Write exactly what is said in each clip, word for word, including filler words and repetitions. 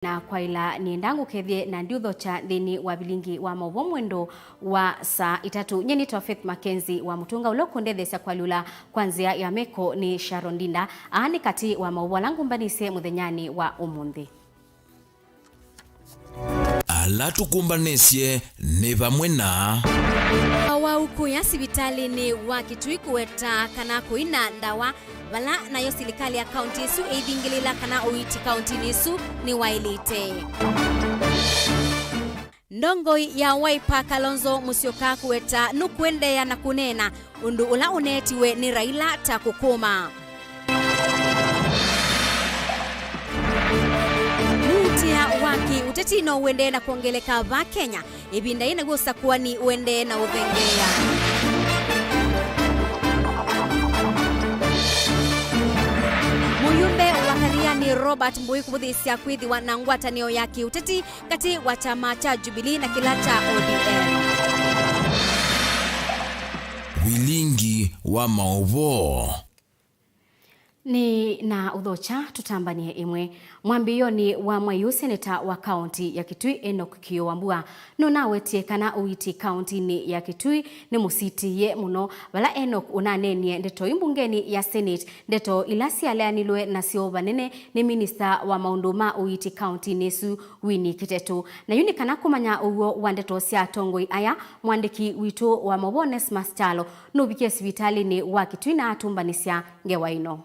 Na kwaĩla nĩenda ngũkethye na ndiũthokya nthĩnĩ wa vilingi wa maũvoo mwendo wa saa itatũ. Nyie nĩtawa Faith Mackenzie wa Mũtũnga, ũla ũkũndetheesya kũalyũla kwa nzĩa ya meko nĩ Sharon Ndinda. Aa nĩ katĩ wa maũvoo ala ngũmbanĩsye mũthenyanĩ wa ũmũnthĩ. Ala tũkũmbanĩsye nĩ vamwe na. Wau kũya sivitalĩnĩ wa Kitui kũweta kana kũina ndawa vala nayo silikalĩ ya kaunti ĩsu ĩithingĩlĩla kana ũiiti kauntinĩ ĩsu nĩwaĩlĩte. Ndongoi ya Wiper Kalonzo Musyoka kũweta nũkũendeea na kũneena ũndũ ũla ũneetiwe nĩ Raila ta kũkũma. Muutĩa wa kĩũteti no ũendee na kwongeleka va Kenya ĩvinda yĩ naw'o ũsakũani ũendee na ũthengeea. Mũyũmbe wa Kathiani Robert Mbui kũvũthĩĩsya kwĩthĩwa na ngwatanĩo ya kĩũteti katĩ wa kyama kya Jubilee na kĩla kya O D M. Vilingi wa maũvoo. Nĩ na ũthokya tũtambanie ĩmwe. Mwambĩĩonĩ wa mwei ũũ, seneta wa kaũnti ya Kitui Enock Kĩũa Mbua nũnawetie kana ũiiti kaũntinĩ ya Kitui nĩ mũsitĩĩe mũno. Vala Enock ũnaneenie ndeto ii mbungenĩ ya Senate, ndeto ila syaleanilwe nasyo vanene nĩ minista wa maũndũ ma ũiiti kaũntinĩ ĩsu, Winnie Kiteto. Na yu nĩ kana kũmanya ũw'o wa ndeto sya atongoi aya, mũandĩki witũ wa maũvoo Onesmus Kyalo nũvikie sivitalĩnĩ wa Kitui na atũmbanĩsya ngewa ĩno.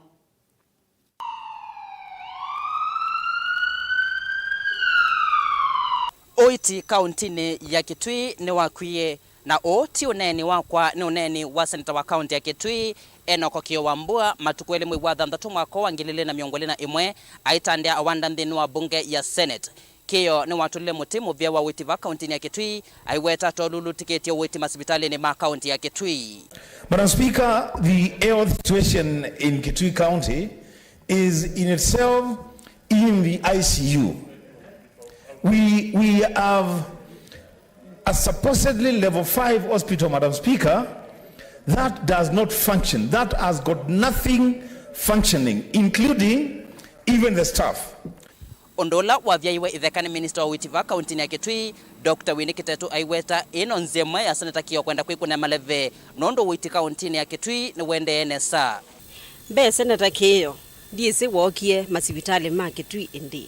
Ũiiti kaũntinĩ ya Kitui nĩwakwie, na ũũ ti ũneeni wakwa, nĩ ũneeni wa seneta wa kaũnti ya Kitui, Enock Kĩũa Mbua, matukũ elĩ mwei wa thanthatũ mwaka wa ngili ili na mĩongo ĩlĩ na ĩmwe, aitandĩa awanda nthĩnĩ wa mbunge ya Senate. Kĩũa nĩwatũlile mũtĩ mũvĩa wa ũiiti va kaũntinĩ ya Kitui, aiweta tolulutĩkĩtye ũiiti masivitalĩnĩ ma kaũnti ya Kitui. Madam Speaker, the health situation in Kitui County is in itself in the I C U. We, we have a supposedly level five hospital, Madam Speaker, that does not function, that has got nothing functioning, including even the staff. Ũndũ ũla wavyaĩwe ĩtheka nĩ minista wa ũiiti va kaũntinĩ ya Kitui, Doctor Winnie Kiteto aiweta ĩno nzĩa ĩmwe ya seneta Kĩũa kwenda kwĩkũnĩa maleve nũndũ ũiiti kaũntinĩ ya Kitui nĩwendee nesa. Mbee, Seneta Kĩũa, ndyĩsĩ wookie masivitalĩ ma Kitui ĩndĩĩ.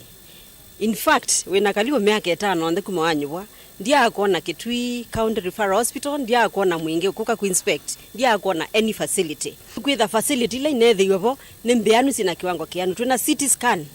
In fact, wĩna kalivu myaka ĩtano onthe kuma wanyuvwa, ndyaakwona Kitui County Referral Hospital, ndyaakwona mwingĩ ũkũka kũinspect, ndyaakwona any facility. Kwĩtha facility ila ineethĩiwe vo nĩ mbĩanu, syĩna kĩwango kĩanu. Twĩna C T scan,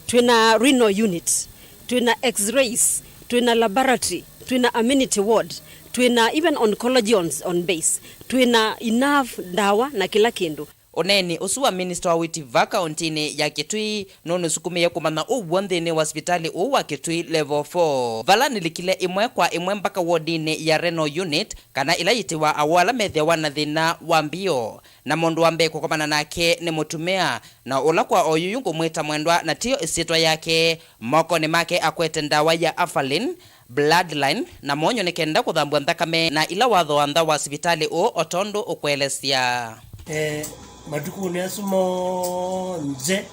twĩna renal unit, twĩna x-rays, twĩna laboratory, twĩna amenity ward, twĩna even oncology on, on base, twĩna enough ndawa na kĩla kĩndũ. Ũneeni ũsu wa minista wa ũiiti va kaũntinĩ ya Kitui nũnĩsukumĩie kũmanya ũw'o nthĩnĩ wa sivitalĩ ũũ wa Kitui Level four, vala nĩlikile ĩmwe kwa ĩmwe mpaka wodinĩ ya renal unit, kana ĩla yĩtĩwa awoo ala methĩawa na thĩna wa mbio. Na mũndũ wa mbee kũkomana nake nĩ mũtumĩa, na ũla kwa oyuyu ngũmwĩta mwendwa na tiyo ĩsyĩtwa yake, mokonĩ make akwete ndawa ya Avalin, Bloodline, na monyũ nĩ kenda kũthambw'a nthakame na ila watho wa ntha wa sivitalĩ ũũ o tondũ ũkũelesya. Eh, matukũnĩ asu monthe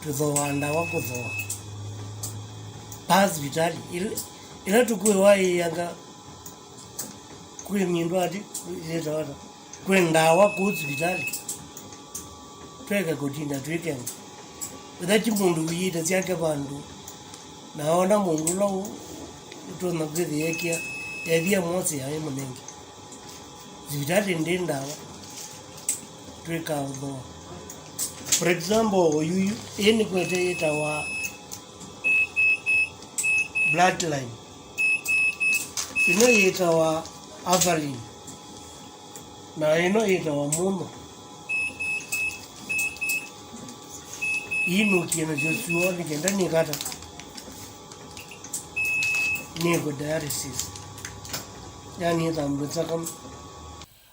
tũthooaa ndawa kũthooa. Paa sivitalĩ, ila, ila tũkwĩwa ĩanga kwĩ mindũ ati, yĩtawa ata? Kwĩ ndawa kũu sivitalĩ, tweke kũtinda twĩkenga. Ethĩwa ti mũndũ wĩĩte syake vandũ, na oona mũndũ ũla ũ-, ũtonya kwĩthĩa ekĩa, ethĩa mwosea ĩ mũnenge. Sivitalĩ ndĩ ndawa, twĩkaa ũthooa. For example, oyuyu, ĩĩ nĩkwete yĩtawa Bloodline. Ĩno yĩtawa Avalin. Na ĩno yĩtawa mũno. Inũkie nasyo syoo nĩ kenda nĩkata. Nĩkwe dialysis. Yani ĩthambwe nthakame.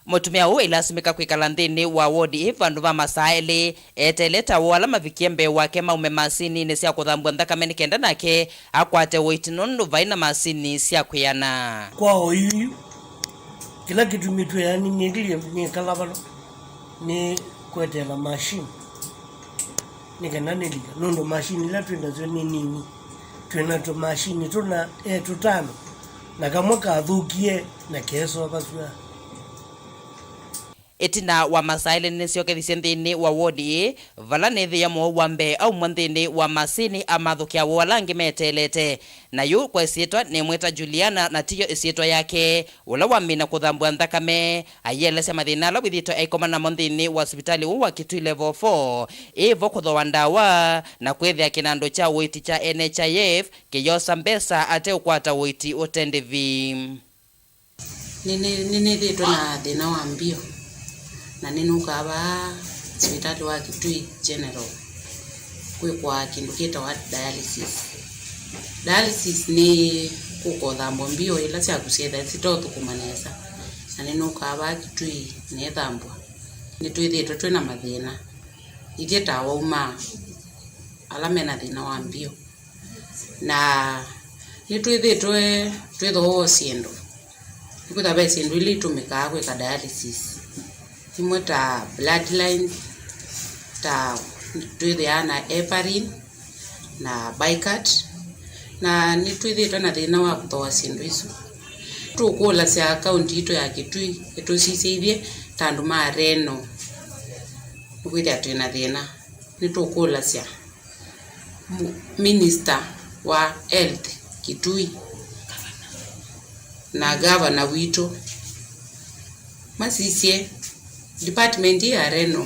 Mũtumĩa ũũ ailasimĩka kwĩkala nthĩnĩ wa wodi ĩ vandũ va masaa elĩ, eteelete awoo ala mavikie mbee wake maume masininĩ sya kũthambw'a nthakame nĩ kenda nake akwate ũiiti nũndũ vai na masini sya kwĩana. Kwa oyuyu, kĩla kĩtumi twĩanĩnĩlye nĩ kala vano nĩ kweteela machine. Nĩ kana nĩlika, nũndũ mashini ila twĩ nasyo nĩ nini. Twĩ na tũmashini tũna, e, tũtano, na kamwe kathũkie na keesovasw'a. Ĩtina wa masaa elĩ nĩsyokethisye nthĩnĩ wa ward ĩĩ, vala nĩthĩa mũwau wa mbee aumwa nthĩnĩ wa masini amathũkĩa woo ala angĩ meteelete. Na yu kwa ĩsyĩtwa nĩmwĩta Juliana, na tiyo ĩsyĩtwa yake, ũla wamina kũthambw'a nthakame, aielesya mathĩna ala wĩthĩĩtwe aikoma namo nthĩnĩ wa sivitalĩ ũũ wa Kitui Level four, ĩvo kũthooa ndawa, na kwĩthĩa kĩnandũ kya ũiiti kya N H I F kĩyosa mbesa ateũkwata ũiiti ũte ndĩvi. Nĩ- nĩ- Nĩnĩthĩĩtwe na thĩna wa mbio, na nĩnũkaa vaa sivitalĩ wa Kitui General kwĩkwa kĩndũ kĩtawa dialysis. Dialysis nĩ kũka ũthambwa mbio ila syaku syĩthĩa sitaũthũkũma nesa, na nĩnũkaa vaa Kitui neethambwa. Nĩtwĩthĩĩtwe twĩ na mathĩna, ithyĩ ta auma ala mena thĩna wa mbio. Na nĩtwĩthĩĩtwe twĩthooa syĩndũ. Nĩkwĩthwa ve syĩndũ ila itũmĩkaa kwĩka dialysis, imwe ta bloodlines, ta twĩthĩaa na heparin na Bicat, na nĩtwĩthĩĩtwe na thĩna wa kũthooa syĩndũ isu. Tũkũlasya kaunti itũ ya Kitui ĩtũsisya ithyĩ ta andũ ma renal, nĩkwĩthĩa twĩ na thĩna. Nĩtũkũlasya mu- minister wa health Kitui na gavana witũ masisye department ya renal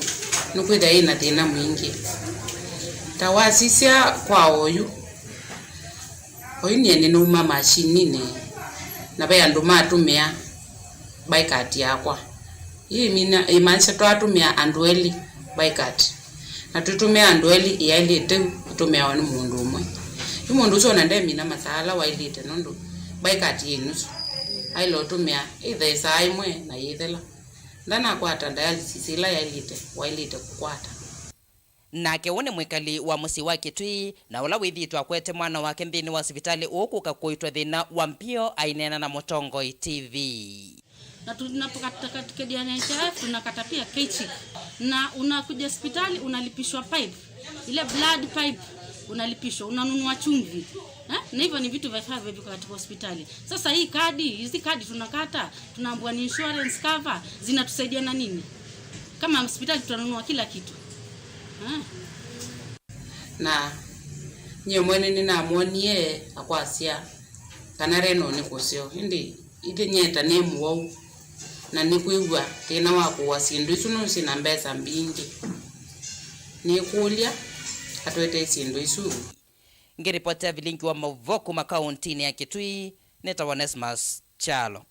nĩkwĩthĩa yĩna thĩna mwingĩ. Ta wasisya kwa oyu, oyu nyie nĩnauma mashininĩ, na ve andũ matũmĩa Bicat yakwa. Ĩĩ ĩmina- ĩmaanisya twatũmĩa andũ elĩ Bicat, na tũtũmĩa andũ elĩ ĩyaĩlĩte ĩtũmĩawa nĩ mũndũ ũmwe. Yu mũndũ ũsu ona ndemina masaa ala waĩlĩte, nũndũ Bicat yĩ nusu. Aĩle ũtũmĩa ĩthe ĩsaa ĩmwe na yĩthela. Ndanakwata dialysis ĩla yaĩlĩte, waĩlĩte kũkwata. Nake ũũ nĩ mwĩkali wa mũsyĩ wa Kitui, na ũla wĩthĩĩtwe akwete mwana wake nthĩnĩ wa sivitalĩ ũũ kũka kũitwa thĩna wa mbio, aineena na Mũtongoi T V. Na tunapokata katika N H I F, tunakata pia K-Chick. Na unakuja hospitali, unalipishwa pipe. Ile blood pipe, unalipishwa, unanunua chumvi. Eh? Na hivyo ni vitu vya viko katika hospitali. Sasa hii kadi, hizi kadi tunakata, tunaambiwa ni insurance cover, zinatusaidia na nini? Kama hospitali tunanunua kila kitu. Eh? Na nyie mwene nĩnamwonie akwasya kana renal nĩ kũseo, ĩndĩ ithyĩ nyie ta nĩ mũwau na nĩkwĩw'a thĩna wa kũua syĩndũ isu nũsĩ na mbesa mbingĩ. Nĩkũlya atwetee syĩndũ isu. Ngĩripotera vilingi wa maũvoo kuma kauntinĩ ya Kitui, nĩtawa Onesmus Kyalo.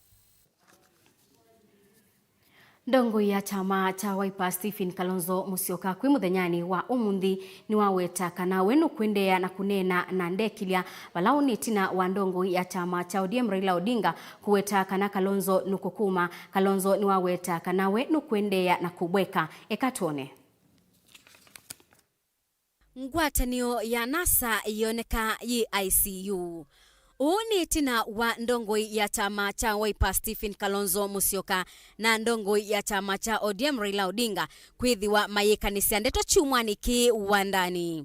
Ndongoi ya kyama kya Wiper Stephen Kalonzo Musyoka kwĩ mũthenyanĩ wa ũmũnthĩ nĩwaweta kana we nũkũendeea na kũneena na ndekĩlya vala ũnĩ ĩtina wa ndongoi ya kyama kya O D M Raila Odinga kũweta kana Kalonzo nũkũkũma. Kalonzo nĩwaweta kana we nũkũendeea na kũbweka. Eka twone. Ngwatanĩo ya NASA yĩoneka yĩ I C U. Ũũ nĩ ĩtina wa ndongoi ya kyama kya Wiper Stephen Kalonzo Musyoka na ndongoi ya kyama kya O D M Raila Odinga kwĩthĩwa mayĩkanĩsya ndeto kyumwanĩ kĩĩ wandani.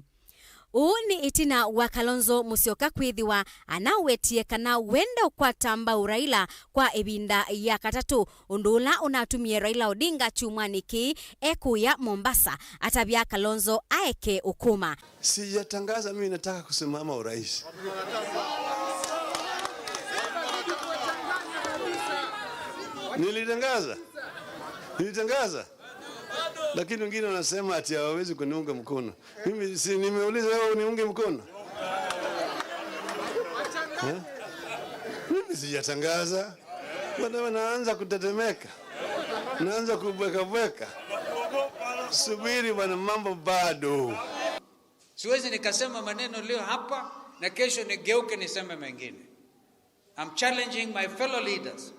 Ũũ nĩ ĩtina wa Kalonzo Musyoka kwĩthĩwa anawetie kana wenda ũkwata mbau Raila kwa ĩvinda ya katatũ, ũndũ ũla ũnatumie Raila Odinga kyumwanĩ kĩĩ ekũya Mombasa atavya Kalonzo aeke ũkũma. Sijatangaza mimi nataka kusimama urais. Nilitangaza? Nilitangaza? Lakini wengine wanasema ati hawawezi kuniunga mkono. Mimi si nimeuliza wewe uniunge mkono? Eh? Mimi sijatangaza. Bwana, wanaanza kutetemeka. Naanza kubwekabweka. Subiri bwana, mambo bado. Siwezi nikasema maneno leo hapa na kesho nigeuke niseme mengine. I'm challenging my fellow leaders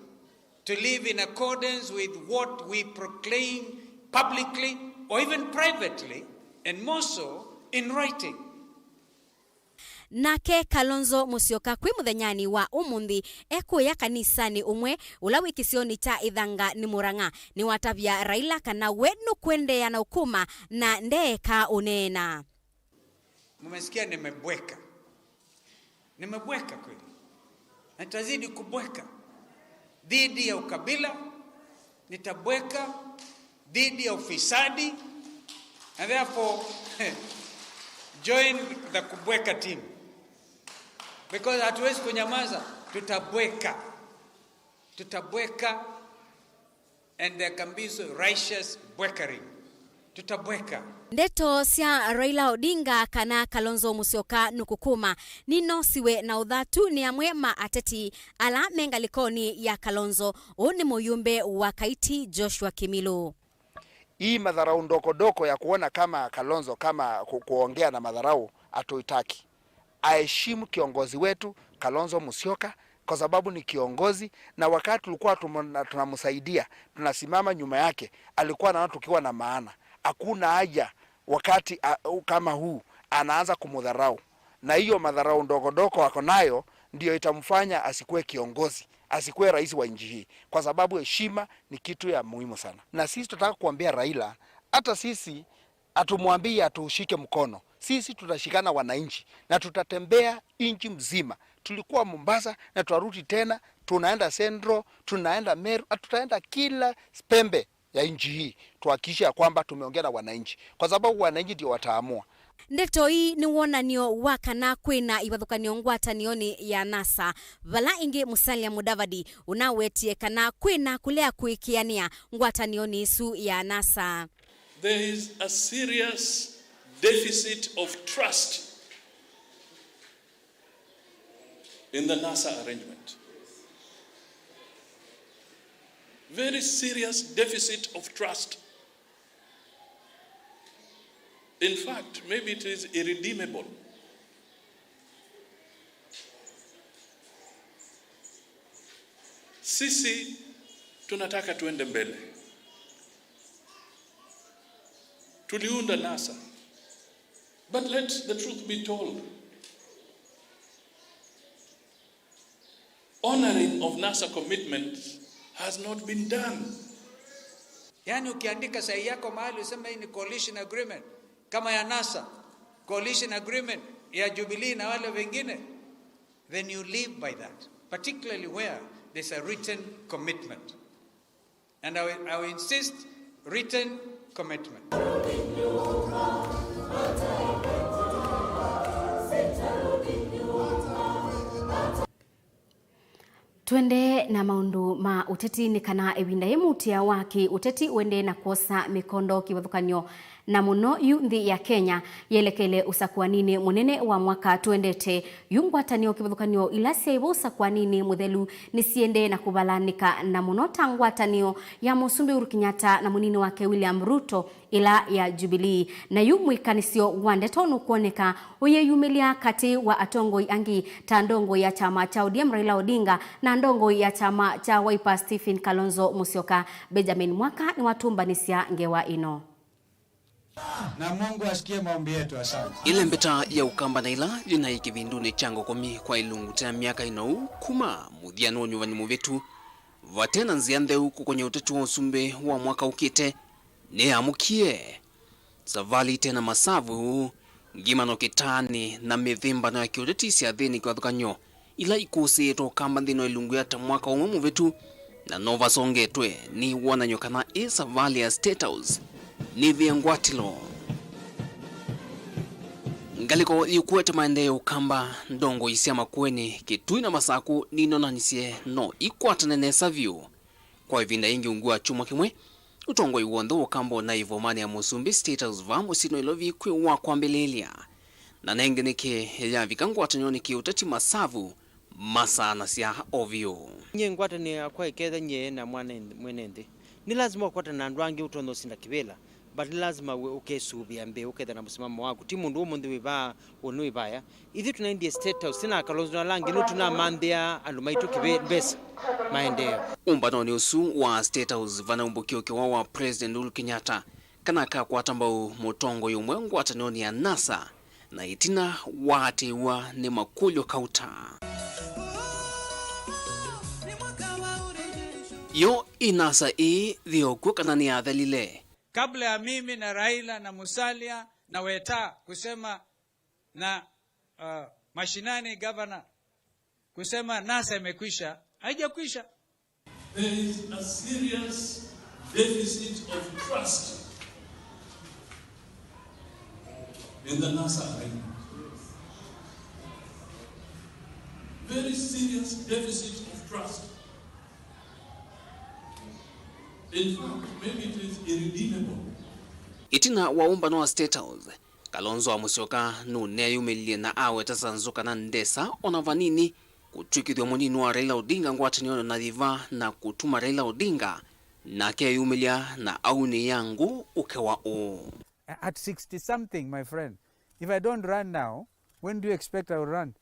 to live in accordance with what we proclaim publicly or even privately, and more so in writing. Nake Kalonzo Musyoka kwĩ mũthenyanĩ wa ũmũnthĩ ekũya kanisanĩ ũmwe ũla wĩ kĩsionĩ kya Ithanga nĩ Mũrang'a, nĩwatavya Raila kana we nũkũendeea na ũkũma na ndeeka ũneena. Mmesikia nimebweka. Nimebweka kweli. Na nitazidi kubweka dhidi ya ukabila, nitabweka dhidi ya ufisadi, and therefore join the kubweka team. Because hatuwezi kunyamaza, tutabweka. Tutabweka, and there can be so righteous bwekering. Tutabweka. Ndeto sya Raila Odinga kana Kalonzo Musyoka nukukuma ninosiwe na uthatu ni amwe ma ateti ala me ngalikoni ya Kalonzo. Ũũ nĩ mũyũmbe wa Kaiti Joshua Kimilu. Hii madharau ndogo ndogo ya kuona kama Kalonzo kama ku-, kuongea na madharau hatuitaki. Aheshimu kiongozi wetu Kalonzo Musyoka kwa sababu ni kiongozi, na wakati tulikuwa tumo-, tunamsaidia, tunasimama nyuma yake, alikuwa anaona tukiwa na maana. Hakuna haja wakati, a, kama huu anaanza kumdharau. Na hiyo madharau ndogo ndogo ako nayo ndio itamfanya asikuwe kiongozi, asikuwe rais wa nchi hii, kwa sababu heshima ni kitu ya muhimu sana. Na sisi tunataka kuambia Raila, hata sisi hatumwambii atushike mkono. Sisi tutashikana wananchi na tutatembea nchi mzima. Tulikuwa Mombasa na twarudi tena, tunaenda Central, tunaenda Meru, na tutaenda kila pembe ya nchi hii, tuhakikishe ya kwamba tumeongea na wananchi, kwa sababu wananchi ndio wataamua. Ndeto ii nĩ wonany'o wa kana kwĩna ivathũkany'o ngwatanĩonĩ ya NASA, vala ĩngĩ Musalia Mudavadi ũnawetie kana kwĩna kũlea kũĩkĩanĩa ngwatanĩonĩ ĩsu ya NASA. There is a serious deficit of trust in the NASA arrangement. Very serious deficit of trust. In fact, maybe it is irredeemable. Sisi tunataka tuende mbele. Tuliunda NASA. But let the truth be told. Honoring of NASA commitments has not been done. Yaani, ukiandika sahihi yako mahali useme hii ni coalition agreement, kama ya NASA, coalition agreement ya Jubilee na wale wengine, then you live by that, particularly where there's a written commitment. And I will, I will insist, written commitment. Twende na maũndũ ma ũteti nĩ kana ĩvinda yĩ mũtĩa wa kĩ-ũteti ũendee na kwosa mĩkondo kĩvathũkany'o, na mũno yu nthĩ ya Kenya yelekele ũsakũaninĩ mũnene wa mwaka twendete. Yu ngwatanĩo kĩvathũkany'o ila syaĩ vo ũsakũaninĩ mũthelu nĩsiendee na kũvalanĩka, na mũno ta ngwatanĩo ya Mũsumbĩ Uhuru Kenyatta na mũnini wake William Ruto, ĩla ya Jubilee. Na yu mwĩkanĩsyo wa ndeto nũkwoneka ũyĩyumĩlya katĩ wa atongoi angĩ ta ndongoi ya kyama kya O D M Raila Odinga na ndongoi ya kyama kya Wiper Stephen Kalonzo Musyoka. Benjamin Mwaka nĩwatũmbanĩsya ngewa ĩno. Na Mungu asikie maombi yetu. Asante. Ĩlembeta ya Ũkamba na ĩla yĩnaĩ kĩvindunĩ kya Ngokomi kwa ilungu tena myaka ĩnou kuma mũthya nĩ ũnyuvani mũvĩtu, vate na nzĩa ntheu kũkony'a ũteti wa ũsumbĩ wa mwaka ũkĩte, nĩyamũkie savalĩ ĩte na masavu, ngimano kĩtaanĩ, na mĩthĩmbano ya kĩũteti syathĩnĩ kĩvathũkany'o ila ikũsĩĩtwe Ũkamba nthĩnĩ wa ilungu ya ta mwaka ũmwe mũvĩtu, na no vasongetwe nĩ wonany'o kana ĩ savalĩ ya State House nĩvĩe ngwatĩlo. Ngalĩko yĩũkũete maendeeo Ũkamba, ndongoi sya Makueni, Kitui na Masakũ ninonanisye no ikwatane nesa vyũ. Kwa ĩvinda yĩngĩ ungu wa kyumwa kĩmwe, ũtongoi w'onthe wa Ũkamba ũnaĩ ĩvomanĩ ya Mũsumbĩ State House vaa mũsyĩ Nairobi kwĩ wa kwambĩlĩĩlya, na nengĩ nĩkĩ yavika ngwatanĩonĩ kĩũteti masavu masaanasya o vyũ. Nyie ngwatanĩo yakwa ĩketha nyie na mwana nth-, mwene nthĩ, nĩ lasima ũkwatana na andũ angĩ ũtonya ũsinda kĩvĩla, but nĩ lasima we ũkesuvĩa mbee, ũketha na mũsimamo waku. Ti mũndũ ũmũnthĩ wĩ vaa, ũnĩ wĩ vaya. Ithyĩ tũnaendie State House, sina Kalonzo na ala angĩ, nũtũnamanthĩa andũ maitũ kĩvĩ-, mbesa, maendeeo. Ũmbanonĩ ũsu wa State House, vanaumbũkie ũkĩwa wa President Uhuru Kenyatta kana akakwata mbau mũtongoi ũmwe ngwatanĩonĩ ya NASA, na ĩtina waatĩĩwa nĩ makũlyo kauta. Yo ĩ NASA ĩĩ thĩ okw'o kana nĩyathelile? Kabla ya mimi na Raila na Musalia na Weta kusema Na uh, mashinani, gavana, kusema NASA imekwisha, haijakwisha. There is a serious deficit of trust in the NASA arrangement. Very serious deficit of trust. In fact, maybe it is irredeemable. Ĩtina wa ũmbano wa State House, Kalonzo wa Musyoka nũneeyumĩlilye na aweta Sanzu kana ndesa ona vanini kũtw'ĩkĩthw'a mũnini wa Raila Odinga ngwatanĩonĩ na yĩva na kũtuma Raila Odinga nake eyumĩlya na aunĩĩa ngũ ũkewa ũũ. At sixty something, my friend, if I don't run now, when do you expect I will run?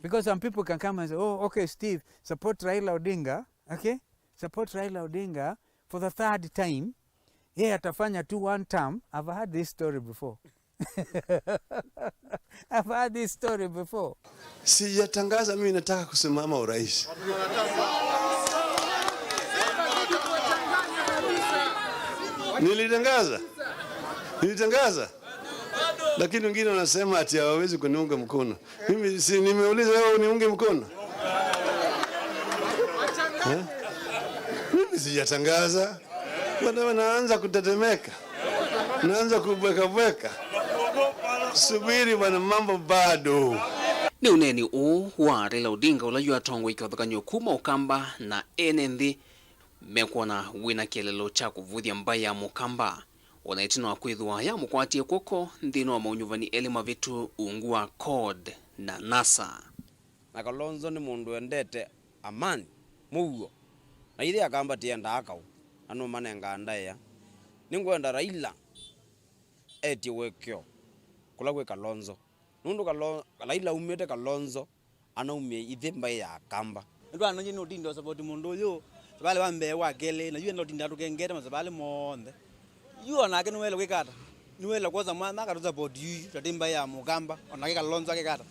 Because some people can come and say, "Oh, okay, Steve, support Raila Odinga, okay? Support Raila Odinga for the third time. Yeye atafanya tu one term." I've heard this story before. I've heard this story before. Sijatangaza mimi nataka kusimama urais. Nilitangaza. Nilitangaza. Lakini wengine wanasema ati hawawezi kuniunga mkono. Mimi si nimeuliza wewe uniunge mkono? Eh? Mimi sijatangaza. Bwana, wanaanza kutetemeka. Naanza kubwekabweka. Subiri bwana, mambo bado. Nĩ ũneeni ũũ wa Raila Odinga ũla yu atongoi kĩvathũkany'o kuma Ũkamba na ene nthĩ mekwona wĩna kĩeleelo kya kũvũthya mbaĩ ya Mũkamba, ona ĩtina wa kwĩthĩwa yamũkwatie kw'oko nthĩnĩ wa maunyuvani elĩ mavĩtu ungu wa CORD na NASA. Na Kalonzo nĩ mũndũ wendete amani, mũuo, na ithe Akamba tĩendaa kaũ, na nũmanengaa ndaĩa. Nĩngwenda Raila etye ũekeo kũla kwĩ Kalonzo, nũndũ Kalo-, Raila aumĩte Kalonzo, anaumie ithe mbaĩ ya Akamba. Nĩtwanany'e nĩ ũtinda ũsapoti mũndũ ũyũ savalĩ wa mbee, wa kelĩ, na yu enda ũtinda atũkengete masavalĩ monthe. Yu onake nĩwaĩle kwĩka ata? Nĩwaĩle kwosa mwanya akatũsapoti yu, yu tatĩ mbaĩ ya Mũkamba, onake Kalonzo akĩka ata?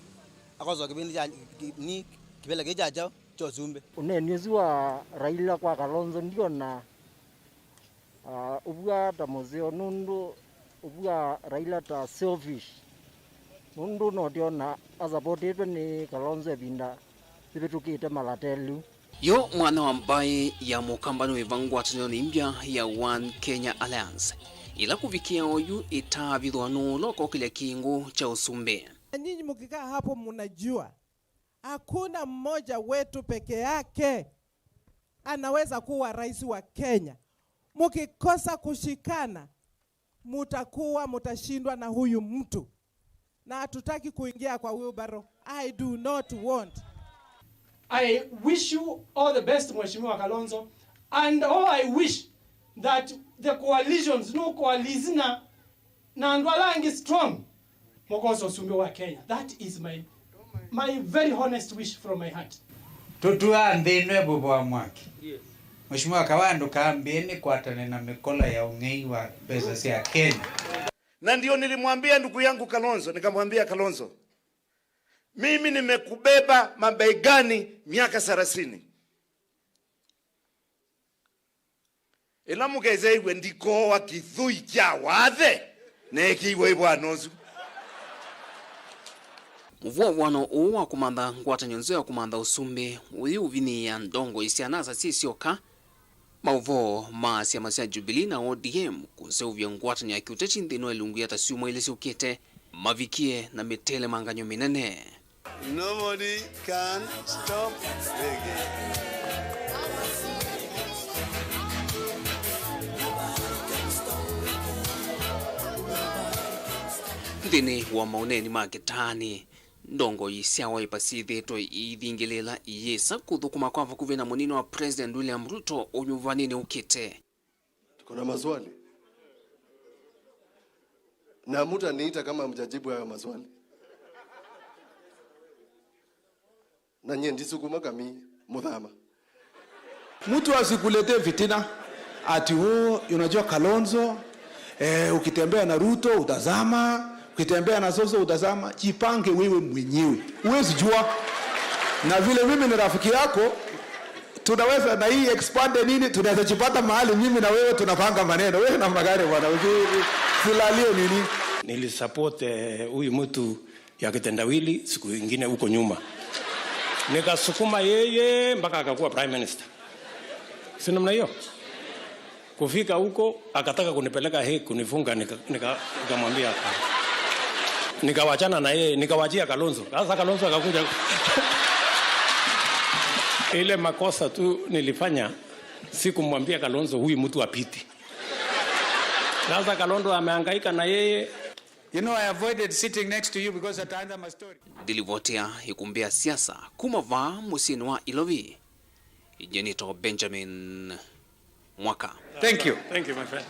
Akosa kĩvĩndĩ kya, kĩ-, ni kĩvĩla kĩĩ kya kyaũ kya ũsumbĩ. Ũneeni ũsu wa Raila kwa Kalonzo ndiona, ah, ũvw'a ta mũseo, nũndũ ũvw'a Raila ta selfish, nũndũ no tyo ona asapotĩtwe nĩ Kalonzo ĩvinda yĩvĩtũkĩte malata eliu. Yo mwanya wa mbaĩ ya Mũkamba nĩ wĩva ngwatanĩonĩ mbya ya One Kenya Alliance, ĩla kũvikĩa oyu ĩtaavithwa nũũ ũla ũkokĩlya kĩngũ kya ũsumbĩ? Na nyinyi mkikaa hapo, mnajua hakuna mmoja wetu peke yake anaweza kuwa rais wa Kenya. Mkikosa kushikana, mutakuwa, mutashindwa na huyu mtu. Na hatutaki kuingia kwa wheelbarrow. I do not want. I wish you all the best, Mheshimiwa Kalonzo, and all I wish that the coalitions, no coalition na, na andũ ala angĩ strong, mokosa ũsumbĩ wa Kenya. That is my, my very honest wish from my heart. Tũtũaa nthĩ ĩno ĩvũvwa mwaki. Mheshimiwa Kawa, ndũkambĩe nĩkwatane na mĩkola ya ũng'ei wa mbesa sya Kenya. Na ndio nilimwambia ndugu yangu Kalonzo, nikamwambia, "Kalonzo, mimi nimekubeba mabegani miaka thelathini. Ĩla mũkeseew'e ndikooa kĩthũi kya wathe neekĩiwe ĩvwana ũsu." Mũvũavũano ũũ wa kũmantha ngwatanĩo nzeo ya kũmantha ũsumbĩ ũyĩũvinyĩĩa ndongoi sya NASA syĩ syoka, maũvoo ma syama sya Jubilee na O D M kũseũvya ngwatanĩo ya kĩũteti nthĩnĩ wa ilungu ya ta syumwa ilĩ syũkĩte mavikie na mĩtelemangany'o mĩnene. Nobody can stop reggae. Nthĩnĩ wa maũneeni ma kĩtaanĩ, ndongoi sya Wiper syĩthĩĩtwe iithingĩlĩĩla iyĩsa kũthũkũma kwa vakuvĩ na mũnini wa President William Ruto ũnyuvanĩnĩ ũkĩte. Tuko na maswali. Na mtaniita kama mjajibu hayo maswali. Na nyie ndisukuma kami muthama. Mtu asikuletee fitina ati, "Oh, unajua Kalonzo, eh, ukitembea na Ruto utazama, ukitembea na Soso utazama." Jipange wewe mwenyewe. Huwezi jua. Na vile mimi ni rafiki yako, tunaweza na hii expand nini, tunaweza jipata mahali mimi na wewe tunapanga maneno. Wewe namna gani bwana? Usi-, usilalie nini? Nilisupport, eh, huyu mtu ya kitendawili siku ingine huko nyuma. Nikasukuma yeye mpaka akakuwa prime minister. Si namna hiyo? Kufika huko, akataka kunipeleka Hague, kunifunga, nika-, nika-, nikamwambia hapana. Nikawachana na yeye, nikawachia Kalonzo. Sasa Kalonzo akakuja. Ile makosa tu nilifanya, sikumwambia Kalonzo huyu mtu apite. Sasa Kalonzo amehangaika na yeye. You know, I avoided sitting next to you because ataanza mastori. Ndilivotea ĩkumbi ya siasa kuma vaa mũsyĩnĩ wa Ilovi. Ĩngĩ nĩtawa Benjamin Mwaka. Thank you. Thank you, my friend.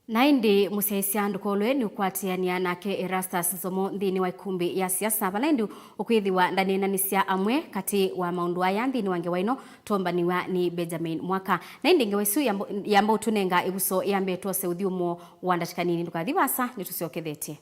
Na ĩndĩ mũsyaĩĩsya ndũkolwe nĩũkwatĩanĩa nake Erastus Nzomo nthĩnĩ wa ĩkumbi ya siasa, vala ĩndĩ ũkwĩthĩwa ndaneenanĩsya amwe katĩ wa maũndũ aya nthĩnĩ wa ngewa ĩno tũmbanĩw'a nĩ Benjamin Mwaka. Na ĩndĩ ngewa ĩsu yamba, yamba ũtũnenga ĩvuso yambe twose ũthyũmũo wa ndatĩka nini. Ndũkathi vaasa, nĩtũsyokethetye.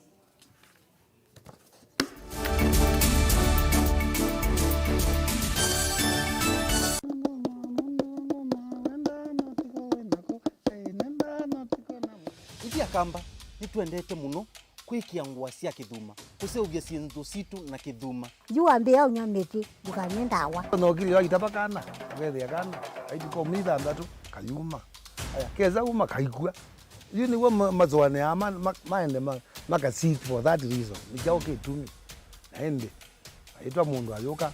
Ithyĩ Akamba nĩtwendete mũno kwĩkĩa ngũa sya kĩthuma, kũseũvya syĩndũ sitũ na kĩthuma. Yu wambĩĩa ũnywa mĩtĩ, ndũkanywe ndawa. Nokili waitava kana, ũkethĩa kana, aitu komi ithanthatu, kayuma. Aya, kesa uma, kaikw'a. Yu nĩw'o ma-, masũanĩaa ma-, ma-, maende ma-, maka seek for that reason. Nĩ kyaũ kĩtumi? Na ĩndĩ, aitwa mũndũ ayũka,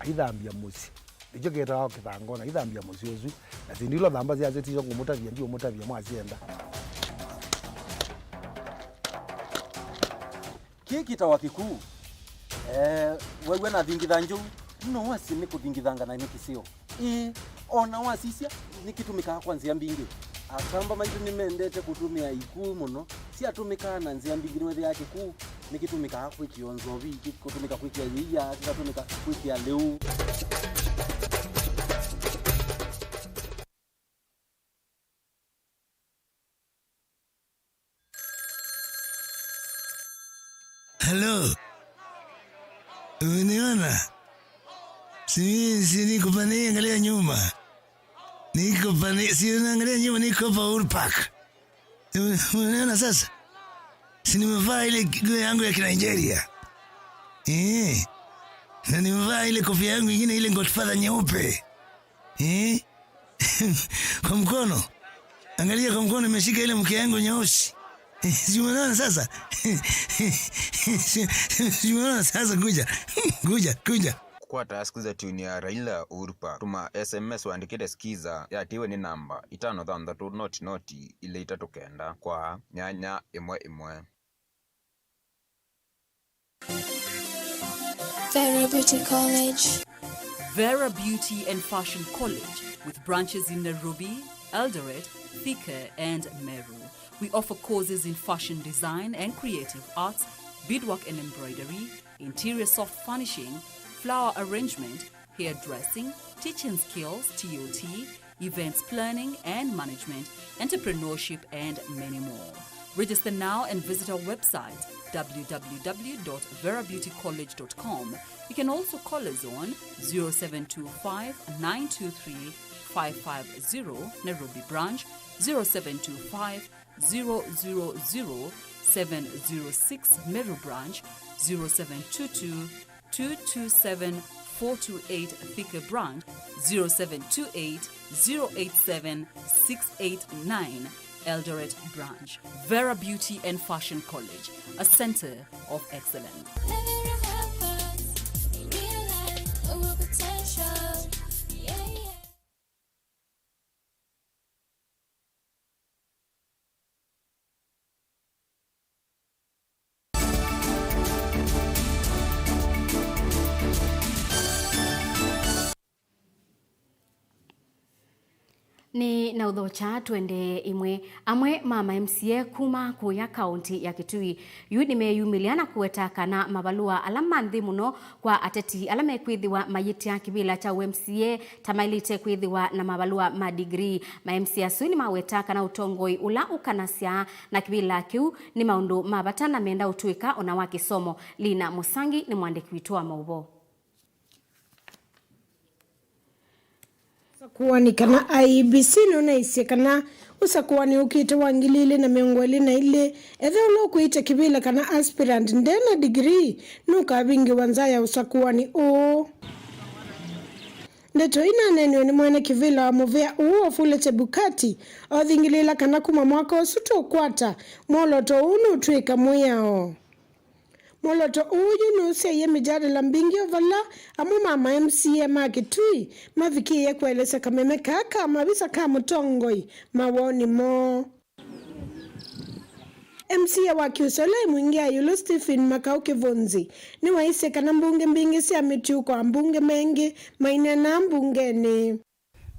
aithambya mũsyĩ. Nĩkyo kĩtawa kĩthangona, aithambya mũsyĩ ũsu. Na syĩndũ ila ũthamba syasyo tisyo ngũmũtavya, ndiũmũtavya mwasyenda. Kĩĩ kĩtawa kĩkuu. Eh, wew'a nathingitha njũu, no wasye nĩ kũthingithanga na nĩ kĩseo. Ĩĩ, o na wasisya, nĩkĩtũmĩkaa kwa nzĩa mbingĩ. Akamba maitũ nĩmendete kũtũmĩa ikuu mũno. Syatũmĩkaa na nzĩa mbingĩ, nĩwethĩaa kĩkuu nĩkĩtũmĩkaa kwĩkĩa nzovi, kĩkũtũmĩka kwĩkĩa yĩia, kĩkatũmĩka kwĩkĩa lĩu. Halo. Umeniona? Si, si niko pale, angalia nyuma. Niko pale, si unaangalia nyuma, niko hapa Uhuru Park. Ume-, umeniona sasa? Si nimevaa ile nguo yangu ya Kinigeria. Eh. Na nimevaa ile kofia yangu ingine, ile Godfather nyeupe. Eh? Kwa mkono. Angalia kwa mkono, imeshika ile mke yangu nyeusi. Si umeona sasa? Si, si umeona sasa? Kuja. Kuja, kuja. Kũkwata skiza tune ya Raila Uhuru Park, tũma S M S wandĩkĩte skiza yatiwe nĩ namba itano thanthatũ noti noti ilĩ itatũ kenda kwa nyanya ĩmwe ĩmwe. Vera Beauty College. Vera Beauty and Fashion College, with branches in Nairobi, Eldoret, Thika, and Meru. We offer courses in fashion design and creative arts, beadwork and embroidery, interior soft furnishing, flower arrangement, hairdressing, teaching skills, T O T, events planning and management, entrepreneurship, and many more. Register now and visit our website, w w w dot vera beauty college dot com. You can also call us on zero seven two five, nine two three, five five zero, Nairobi branch, zero seven two five, zero zero zero, seven zero six, Meru branch, zero seven two two, two two seven, four two eight, Thika branch, zero seven two eight, zero eight seven, six eight nine, Eldoret branch. Vera Beauty and Fashion College, a center of excellence. Nĩ na ũthokya twendee imwe. Amwe ma ma M C A kuma kũya kaũnti ya Kitui yu nĩmeyumĩlya na kũweta kana mavalũa ala ma nthĩ mũno kwa ateti ala mekwĩthĩwa mayĩtya kĩvĩla kya ũ M C A ta maĩlĩte kwĩthĩwa na mavalũa ma degree. Ma M C A asu nĩmaweta kana ũtongoi ũla ũkanasya na kĩvĩla kĩu nĩ maũndũ ma vata na menda ũtw'ĩka ona wa kĩsomo. Lina Mũsangi nĩ mwandĩki witũ wa maũvoo. Ũsakũani kana I E B C nũnaisye kana ũsakũani ũkĩte wa ngili ilĩ na mĩongo ĩlĩ na ilĩ, ethe ũla ũkwĩĩte kĩvĩla kana aspirant nde na degree nũkavingĩwa nza ya ũsakũani ũũ. Ndeto ii naneeniwe nĩ mwene kĩvĩla wa mũvĩa ũũ, Wafula Chebukati, othingĩlĩĩla kana kuma mwaka ũsu tũkwata, mwolooto ũũ nũtw'ĩka mwĩao. Mwolooto ũũ yu nũsyaie mijadala mbingĩ o vala amwe ma ma M C A ma Kitui mavikĩĩe kũelesya kameme kaa ka mavisa ka mũtongoi mawoni moo. M C A wa Kyusele Mwingi ya ĩũlũ Stephen Makau Kĩvũnzi nĩwaisye kana mbunge mbingĩ sya mĩtiũko ambunge mengĩ maineenaa mbungenĩ.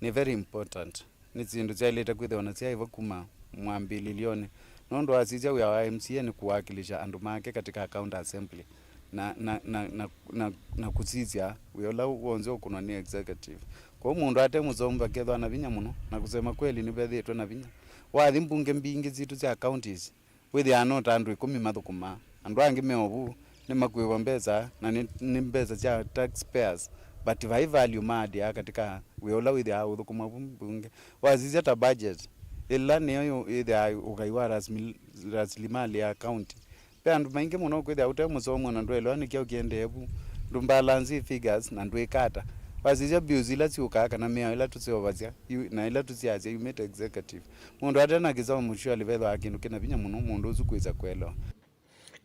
Nĩ very important. Nĩ syĩndũ syaĩlĩte kwĩthĩwa na syaĩva kuma mwambĩlĩlyonĩ. Nũndũ asisya wĩa wa M C A nĩ kũwakilisha andũ make katika county assembly na, na, na, na, na, na kũsisya wĩa ũla w'onthe ũkũnwa nĩ executive. Kwoou mũndũ ate mũsomu vakethwa na vinya mũno, na kusema kweli nĩvethĩĩtwe na vinya. Wathi mbunge mbingĩ sitũ sya counties, wĩthĩaa no ta andũ ĩkũmi mathũkũmaa. Andũ angĩ me o vu nĩmakwĩw'a mbesa, na nĩ, nĩ mbesa sya taxpayers, but vai value maadĩaa katika wĩa ũla wĩthĩaa ũthũkũma vu mbunge. Wasisya ta budget, ĩla nĩyo yũ-, yĩthĩaa ũkai wa rasmil-, rasilimali ya county. Ve andũ maingĩ mũno ũkwĩthĩa ũte mũsomu na ndwelewa nĩ kyaũ kĩendee vu, ndũ balance figures na ndwĩka ata. Wasisya bills ila syũkaa kana mĩao ĩla tũseũvasya yu-, na ĩla tũsiasya yumĩte executive. Mũndũ ate na kĩsomo, surely vethĩwa kĩndũ kĩna vinya mũno mũndũ ũsu kwĩsa kũelewa.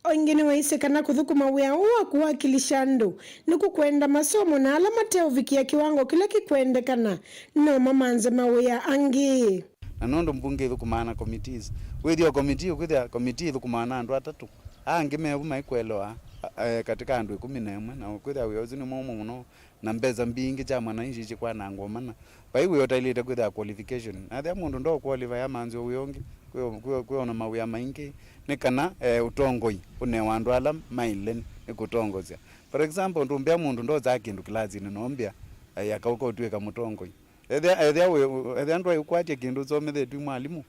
O ĩngĩ nĩwaisye kana kũthũkũma wĩa ũũ wa kũwakilisha andũ nĩkũkwenda masomo, na ala mateũvikĩa kĩwango kĩla kĩkwendekana no mamanze mawĩa angĩ. Na nũndũ mbunge ĩthũkũmaa na committees, wĩthĩa committee, ũkwĩthĩa committee ĩthũkũmaa na andũ atatũ, aa angĩ me vu maikũelewa, eh, katika andũ ĩkũmi na ĩmwe, na ũkwĩthĩa wĩa ũsu nĩ mũmũ mũno, na mbesa mbingĩ sya mwananchi sikwanangwa mana. Vai wĩa ũtaĩlĩte kwĩthĩa qualification. Na ethĩa mũndũ ndo qualify amanzĩwe wĩa ũngĩ, kwĩ, kwĩ, kwĩ ona mawĩa maingĩ, nĩ kana, eh, ũtongoi ũnewa andũ ala maĩle nĩ kũtongosya. For example, ndũmbĩa mũndũ ndosaa kĩndũ kĩlasinĩ, noombĩa, eh, akauka ũtw'ĩka mũtongoi. Ethĩa, ethĩa wĩ, ethĩa ndwaĩ ũkwatya kĩndũ ũsomethetw'e mwalimũ,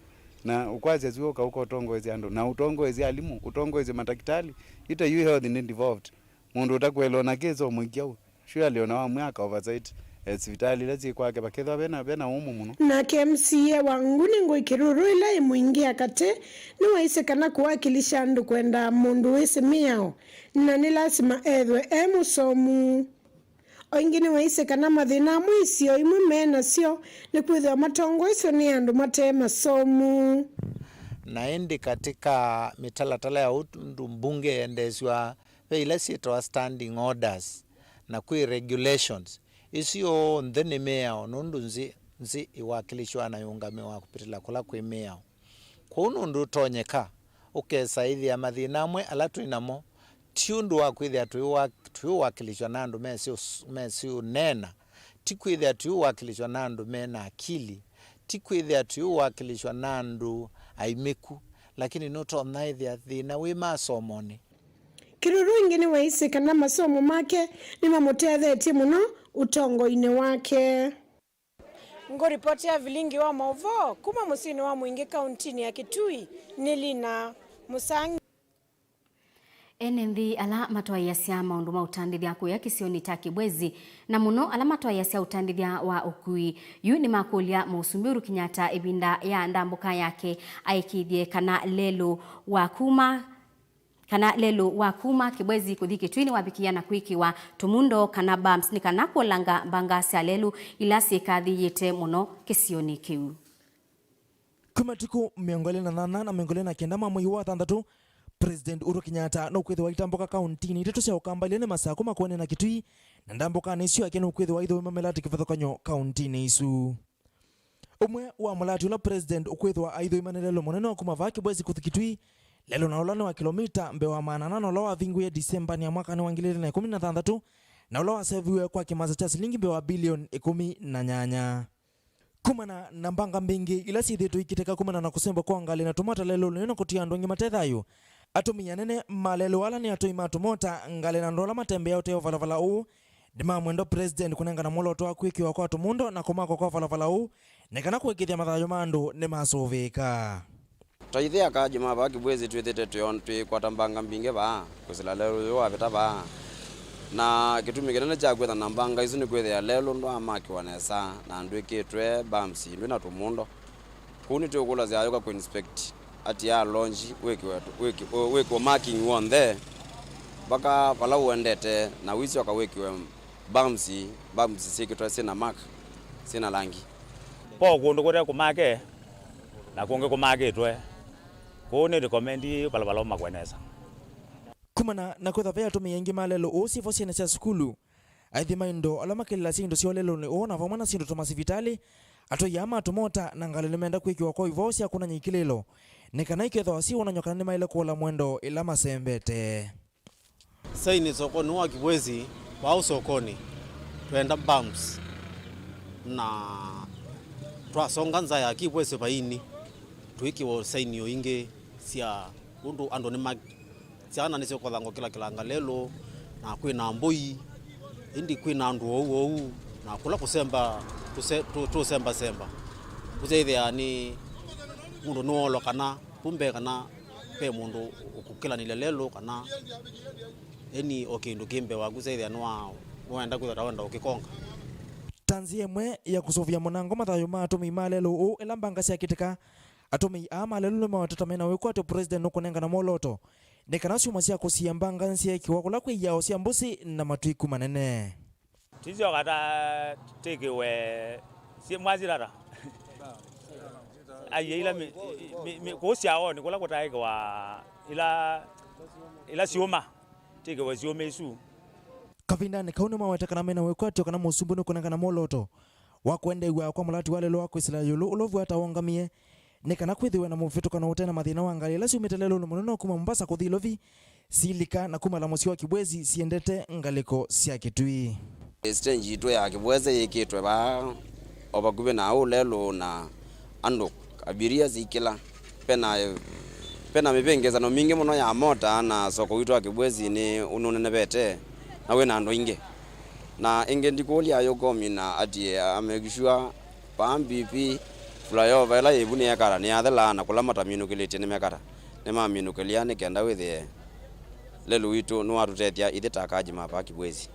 na ũkwasya sio ũkauka ũtongoesya andũ, na ũtongoesye alimũ, ũtongoesye matakitali, ita yu health nĩ devolved. Mũndũ ũtakwelewa na kĩsomo kyaũ, surely ona wamwĩa aka oversight, eh, sivitalĩ ila syĩ kwake, vakethwa vena, vena ũmũ mũno. Nake M C A wa Nguni Ngũi Kĩruru ĩla ĩ Mwingi ya katĩ nĩwaisye kana kũwakilisha andũ kwendaa mũndũ wĩsĩ mĩao, na nĩ lasima ethwe e mũsomu. O ĩngĩ nĩwaisye kana mathĩna amwe isio imwe me nasyo nĩ kwĩthĩwa matongoesw'e nĩ andũ mate masomu. Na ĩndĩ katika mĩtalatala ya ũndũ mbunge yendeesw'a, ve ila syĩtawa standing orders, na kwĩ regulations. Isu onthe nĩ mĩao, nũndũ nzĩ, nzĩ ĩwakilishwa na yũngamĩwa kũpitĩla kũla kwĩ mĩao. Kwoou nũndũ ũtonyeka, ũkesa ĩthĩa mathĩna amwe ala twĩ namo, ti ũndũ wa kwĩthĩa tũiwa-, tũiwakilishwa na andũ mesĩ ũs-, mesĩ ũneena, ti kwĩthĩa tũiwakilishwa na andũ me na akili, ti kwĩthĩa tũiwakilishwa na andũ aimĩku, lakini nũtonya ĩthĩa thĩna wĩ masomonĩ. Kĩruru ĩngĩ nĩwaisye kana masomo make nĩmamũtethetye mũno ũtongoinĩ wake. Ngũripotĩa vilingi wa maũvoo kuma mũsyĩnĩ wa Mwingi kauntinĩ ya Kitui nĩ Lina Mũsangi. Ene nthĩ ala matwaĩĩasya maũndũ ma ũtandĩthya kũya kĩsionĩ kya Kibwezi, na mũno ala matwaĩĩasya ũtandĩthya wa ũkui, yu nĩmakũlya Mũsumbĩ Uhuru Kenyatta ĩvinda ya ndambũka yake aĩkĩĩthye kana lelũ wa kuma kana lelũ wa kuma Kibwezi kũthi Kitui nĩwavikĩa na kwĩkĩwa tũmundo kana bumps nĩ kana kũlanga mbanga sya lelũ ila syĩkathĩĩte mũno kĩsionĩ kĩu. Kwĩ matukũ mĩongo ĩlĩ na nyanya na mĩongo ĩlĩ na kenda ma mwei wa thanthatũ, President Uhuru Kenyatta nũkwĩthĩwa aitambũka kauntinĩ itatũ sya Ũkambaile nĩ Masakũ, Makueni na Kitui, na ndambũkanĩ ĩsu yake nũkwĩthĩwa aithũima mĩlatĩ kĩvathũkany'o kauntinĩ isu. Ũmwe wa mũlatĩ ũla President ũkwĩthĩwa aithũima nĩ lelũ mũnene wa kuma vaa Kibwezi kũthi Kitui, lelũ na ũla nĩ wa kĩlomita mbee wa maana ana na ũla wavingũie Disembanĩ ya mwakanĩ wa ngili ilĩ na ĩkũmi na thanthatũ, na ũla waseviwe kwa kĩmasa kya silingi mbee wa bilioni ĩkũmi na nyanya. Kumana na mbanga mbingĩ ila syĩthĩĩtwe ikiteka kumana na kũsemba kwa ngalĩ na tũmota lelũnĩ na kũtia andũ angĩ mate thayũ, atũmĩi anene ma lelũ ala nĩ atũi ma tũmota, ngalĩ na andũ ala matembeaa ũtee ũvalavala ũũ, nĩmamwenda President kũnengana mwolooto wa kwĩkĩwa kwa tũmundo na kũmakwa kwa ũvalavala ũũ, nĩ kana kũĩkĩĩthya mathayũ ma andũ nĩmasũvĩĩka. Ta ithyĩ akaaji ma vaa Kibwezi twĩthĩĩtwe twĩon-, twĩkwata mbanga mbingĩ vaa, kwĩsĩla lelũ ũyũ wavĩta vaa. Na kĩtumi kĩnene kya kwĩtha na mbanga isu nĩ kwĩthĩa lelũ ndwamakiwa nesa na ndwĩkĩtwe bumps, ndwĩ na tũmundo. Kũu nĩtũkũlasya ayũka kũ inspect atiaa lonji wĩkĩwe, wĩkĩ-, wĩkĩwe marking w'onthe mpaka vala ũendete, na wĩsyoka wĩkĩwe bumps, bumps syĩkĩtwe syĩna mark, syĩna langi. Po kũndũ kũte kũmake na kũngĩ kũmakĩtwe. Kũu nĩ recommend vala vala ũmakwe nesa. Kumana na kwĩthwa ve atũmĩi aingĩ ma lelũ ũũ syĩvo syĩnĩ sya sukulu, aithi ma indo ala makĩlĩlasya indo syoo lelũnĩ ũũ na vamwe na syĩndũ ta masivitalĩ, atũi aa ma tũmota na ngalĩ nĩmenda kwĩkĩwa kwa ivoo sya kũnany'a ikĩlĩlo nĩ kana ikethĩwa syĩwonany'a kana nĩmaĩle kũola mwendo ĩla masembete. Saini sokonĩ wa Kibwezi, vau sokonĩ, twenda bumps, na twasonga nza ya Kibwezi vaini, twĩkĩwa saini o ingĩ sya ũndũ andũ nĩma-, syana nĩsyũkothanga kĩla kĩlanga lelũ, na kwĩna mbũi, ĩndĩ kwĩna andũ ou ou, na kũla kũsemba, tũse-, tũ-, tũsembasemba. Kũsyaĩthĩa nĩ mũndũ nĩwoolwa kana kumbe kana ve mũndũ ũkũkĩlanĩlya lelũ kana eni o kĩndũ kĩ mbee waku, syaĩthĩa nĩwa-, nĩwaenda kwĩthwa ta wenda ũkĩkonga. Ta nzĩa ĩmwe ya kũsũvĩa mũnango mathayũ ma atũmĩi ma lelũ ũũ ĩla mbanga syakĩtĩka, atũmĩi aa ma lelũ nĩmawetete mena wĩkwatyo President nũkũnengana mwolooto nĩ kana syuma sya kũsiĩa mbanga nĩsyeekĩwa kũla kwĩ iao sya mbũsi na matwiku manene. Tisyoka ta tĩkĩwe syĩ mwasirara. Aiye ila mi, mi, mi, kũu syaonĩ kũla kũtaĩkĩwa ila, ila syũma, tĩkĩwe syũma isu. Kavindanĩ kau nĩmaweta kana mena wĩkwatyo kana mũsumbĩ nũkũnengana mwolooto wa kũendeew'a kwa mũlati wa lelũ wa kwĩsĩla ĩũlũ ũla ũvw'a ta wongamie, nĩ kana kwĩthĩwe na mũvĩtũkano ũte na mathĩna wa ngalĩ ila syumĩte lelũnĩ mũnene wa kuma Mombasa kũthi Ilovi, silika na kumala mũsyĩ wa Kibwezi siendete ngalĩko sya Kitui. Stage yitũ ya Kibwezi yĩkĩtwe vaa o vakuvĩ na ũũ lelũ na andũ abiria sikĩla. Pena, pena mĩvĩngĩsano mingĩ mũno ya mota na soko witũ wa Kibwezi nĩ ũnũnenevete na wĩna andũ aingĩ. Na ĩngĩ ndikũlya ayũkomina atie amekishua Vaa M P P, flyover ĩla yĩ vu nĩyekata, nĩyathela, na kũla mataminũkĩlĩtye nĩmekata. Nĩmaminũkĩlya nĩ kenda wĩthĩe lelũ witũ nĩwatũtethya ithyĩ ta akaji ma vaa Kibwezi.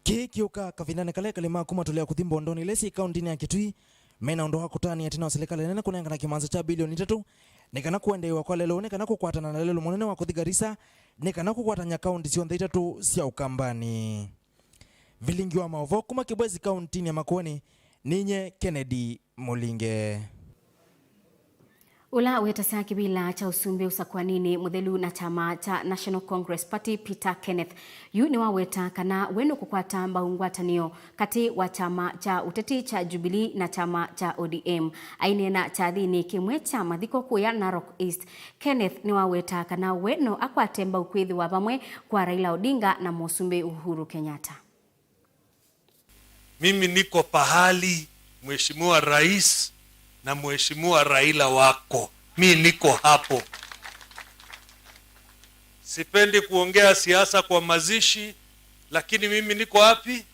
Kĩĩ kĩũkaa kavindanĩ kala ekalĩ ma kuma tũlea kũthi mbondonĩ ila syĩ kaũntĩnĩ ya Kitui mena ũndũ wa kũtanĩa ĩtina wa silikalĩ nene kũnengana kĩmanza kya bilioni itatũ nĩ kana kũendeew'a kwa lelũ nĩ kana kũkwatana na lelũ mũnene wa kũthi Garissa nĩ kana kũkwatany'a kaũntĩ syonthe itatũ sya Ũkambanĩ. Vilingi wa maũvoo kuma Kibwezi kaũntĩnĩ ya Makueni, ninye Kennedy Mũlinge. Ũla wetasya kĩvĩla kya ũsumbĩ ũsakũaninĩ mũthelu na kyama kya National Congress Party, Peter Kenneth, yu nĩwaweta kana we nũkũkwata mbau ngwatanĩo katĩ wa kyama kya ũteti kya Jubilee na kyama kya O D M. Aineena kyathinĩ kĩmwe kya mathiko kũya Narok East, Kenneth nĩwaweta kana we no akwate mbau kwĩthĩwa vamwe kwa Raila Odinga na Mũsumbĩ Uhuru Kenyatta. Mimi niko pahali Mheshimiwa Rais na Mheshimiwa Raila wako. Mi niko hapo. Sipendi kuongea siasa kwa mazishi, lakini mimi niko wapi?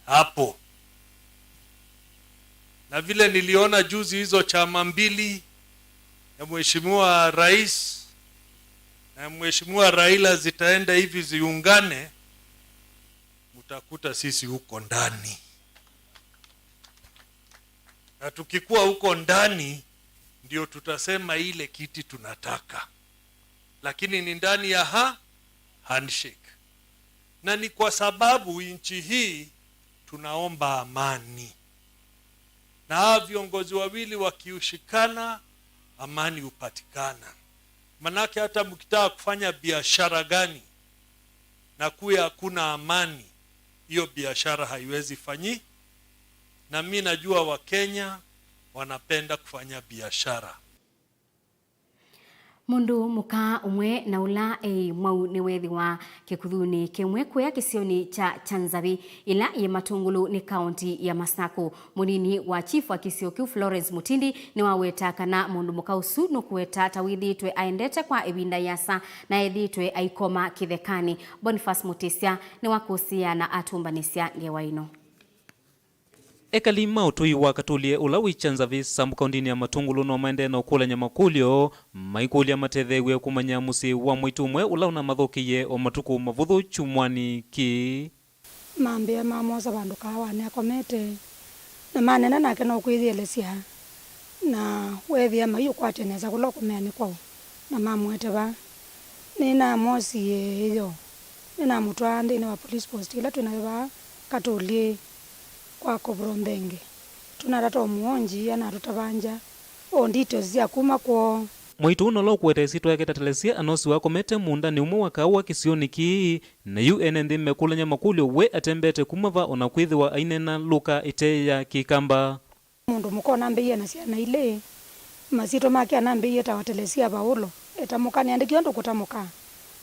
Hapo. Na vile niliona juzi hizo chama mbili ya Mheshimiwa Rais na Mheshimiwa Raila zitaenda hivi ziungane, mtakuta sisi huko ndani. Na tukikuwa huko ndani, ndio tutasema ile kiti tunataka. Lakini ni ndani ya ha-, handshake. Na ni kwa sababu nchi hii tunaomba amani. Na hawa viongozi wawili wakiushikana, amani hupatikana. Manake hata mkitaka kufanya biashara gani na kuwe hakuna amani, hiyo biashara haiwezi fanyi-, na mi najua Wakenya wanapenda kufanya biashara. Mũndũ mũka ũmwe na ũla eĩ mwau nĩweethĩwa kĩkuthunĩ kĩmwe kũya kĩsionĩ kya Chanzavi, ĩla yĩ Matũngũlũ nĩ kaũnti ya Masaku. Mũnini wa chief wa kĩsio kĩu, Florence Mutindi, nĩwaweta kana mũndũ mũka ũsu nũkũweta ta wĩthĩĩtwe aendete kwa ĩvinda yĩasa na ethĩĩtwe aikoma kĩthekanĩ. Boniface Mutisya nĩwakũsĩĩa na atũmbanĩsya ngewa ĩno. Ekali ma ũtũi wa Katũlye ũla wĩ Kyanzavi, Sambu kaũndĩnĩ ya Matũngũlũ, no maendee na ũkũlany'a makũlyo, maikũlya matetheew'e kũmanya mũsyĩ wa mwaitũ ũmwe ũla ũnamathũkĩie o matukũ mavũthũ kyumwanĩ kĩĩ. Mambĩa mamwosa vandũ kaawanĩ akomete, na maneena nake no kwĩyĩelesya, na weethĩa maiũkwatya nesa kũla ũkomeanĩ kwaũ, na mamũete vaa. Nĩnamwosie ĩyoo, nĩnamũtwaa nthĩnĩ wa police post ĩla twĩ nayo vaa Katũlye kwa Kobro Nthenge. Tũnatata o mũonji anatũtavangya o details sya kuma kwoo. Mwaitũ ũũ nola ũkũete ĩsyĩtwa yake ta Telesia anosiwe akomete mũũndanĩ ũmwe wa kaawa kĩsionĩ kĩĩ, na yu ene nthĩ mekũlany'a makũlyo we atembete kuma va, o na kwĩthĩwa aineena lũka ĩte ya Kĩkamba. Mũndũ mũka ũnambĩie na syana ilĩ, masyĩtwa make anambĩie etawa Telesia Vaulo, etamũka, nĩandĩkie ũndũ kũtamũka,